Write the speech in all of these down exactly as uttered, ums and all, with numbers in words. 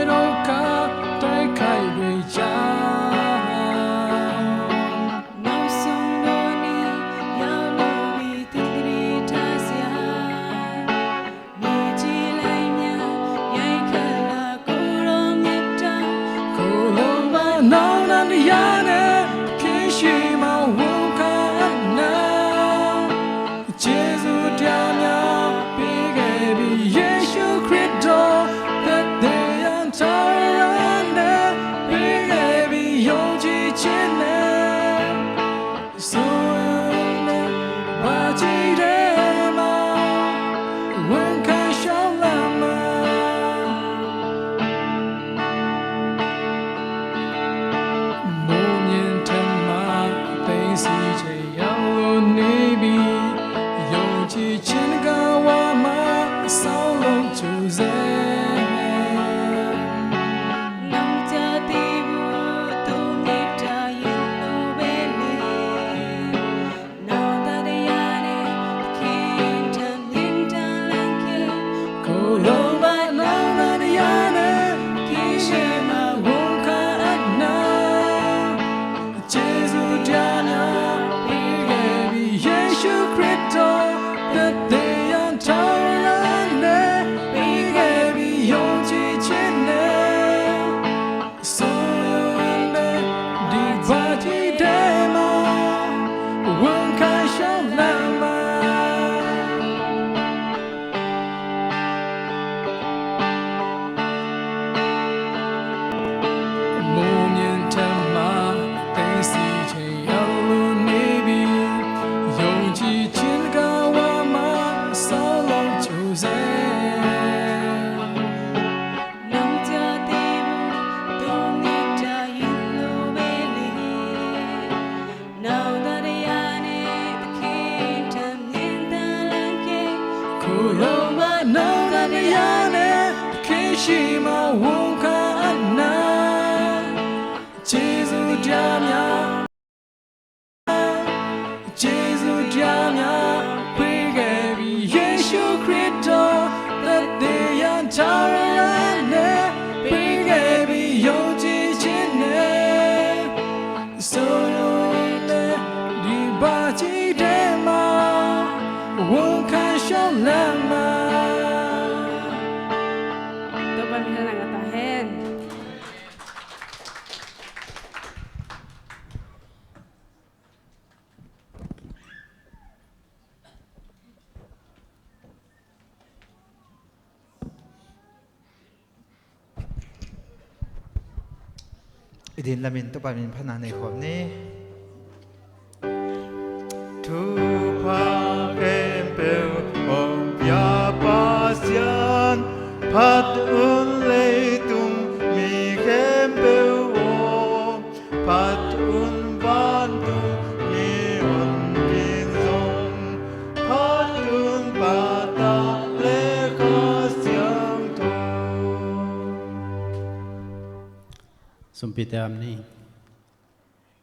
โรคาตายไข้ด้วยจา နောက်ဆုံးတော့နေ့ရောက်လို့ပြီ သင်သတိထားစရာ မြေကြီးလိုက်များရိုက်ခတ်လာ ကိုယ်တော်မြတ်တာ ကိုယ်တော်မနောင်တန်တရားနဲ့ သခင်ရှေ့မှာဝန်ခံအပ်နာ ကျေးဇူးတရားများပေးခဲ့ပြီ ယေရှုခရစ်တော် သက်သေရန်ထားရန်နဲ့ ပေးခဲ့ပြီ ယုံကြည်ခြင်းနဲ့ ဆိုရင်လည်း ဘာကြည့်တယ်မှာ ဝန်ခံလျှောက်လမ်းမှာ မိုးမြင့်ထက်မှာ သိမ်းဆည်းခြင်းရောက်လို့နေပြီ ယုံကြည်ခြင်းတကာဝမှာ ဆောင်းလုံးကျိုးစေ နောက်ကျသေးဘူး သူ့မေတ္တာရင်လိုပဲလေ နောင်တန်တရားနဲ့ သခင်ထံမြင်တန်လန့်ခဲ့ ကိုယ်တော်မနောင်တန်တရားနဲ့ သခင်ရှေ့မှာဝန်ခံအပ်နာ ကျေးဇူးတရားများပေးခဲ့ပြီ ယေရှုခရစ်တော် သက်သေရန်ထားရန်နဲ့ ပေးခဲ့ပြီ ယုံကြည်ခြင်းနဲ့ ဆိုရင်လည်း ဒီဘာကြီးထဲမှာ ဝန်ခံလျှောက်လမ်းမှာ မိုးမြင့်ထက်မှာ သိမ်းဆည်းခြင်းရောက်လို့နေပြီ ယုံကြည်ခြင်းတကာဝမှာ ဆောင်းလုံးကျိုးစေ နောင်ကျသေးဘူး သူ့မေတ္တာရင်လိုပဲလေ နောင်တန်တရားနဲ့ သခင်ထံမြင်တန်လန့်ခဲ့ ကိုယ်တော်မနောင်တန်တရားနဲ့ သခင်ရှေ့မှာဝန်ခံအပ်နာ ကျေးဇူးတရားများ ကျေးဇူးတရားများပေးခဲ့ပြီ ယေရှုခရစ်တော် သက်သေရန်ထားရန်နဲ့ ပေးခဲ့ပြီ ယုံကြည်ခြင်းနဲ့ ဆိုရင်လည်း ဒီဘာကြီးထဲမှာ ဝန်ခံလျှောက်လမ်းမှာ Topa min thanna ngah ta hen. I din lamin Topa min phatna nei khawm ni. Thupha khempeuh hong pia Pasian, phat un leitung mi khempeuh aw, phat un vantung mi honpin zong, phat un Pa, Ta le Kha Siangtho. Sumpite am ni.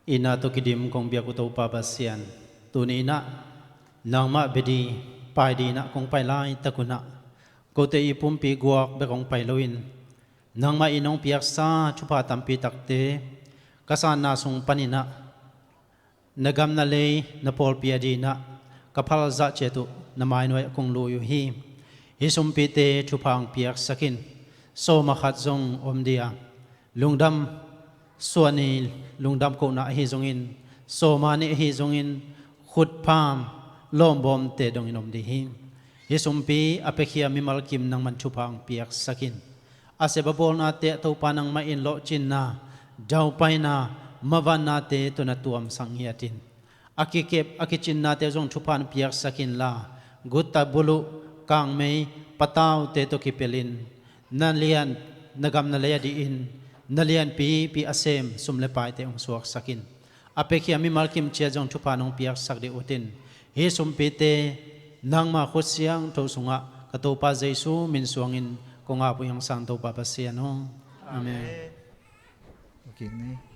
Itna tawh kidim kong biak uh Topa Pasian, tuni in ah nangmah bia ding, pai ding in ah kong pai laitak un ah, kote i pumpi guak bek hong pai loin, nangmah in hong piaksa thupha tampi takte ka sanna sung panin ah na gam na lei na pawlpi a ding in ah ka phal zah ciat uh na mainuai ah kong lui uh hi. Hih sumpite thupha hong piaksak in. Sawma khat zong om ding a, lungdam suah ni, lungdam kohna ahi zongin, sawma nih ahi zongin, khutpham lawmbawmte dongin om ding hi. Hih sumpi a piakhia mimal kim nangman thupha hong piaksak in. A sep a bawlnate ah Topa nangmah in lawhcinna, daupaina, mavannate tawh na tuamsak ngiat in. A kikep a kicinnate zong thupha hong piaksak inla, gutta buluh, kangmei, pataute tawh kipelin, na lian, na gam na lei a dingin, na lianpipi a sem sum le paite hong suaksak in. A piakhia mimal kim ciat zong thupha nong piaksak ding utin, hih sumpite nangma khut siangtho sungah ka Topa Jesu min suangin kong ap uh hi hang, Sang Topa Pasian aw. Amen. Amen. Okay, ne.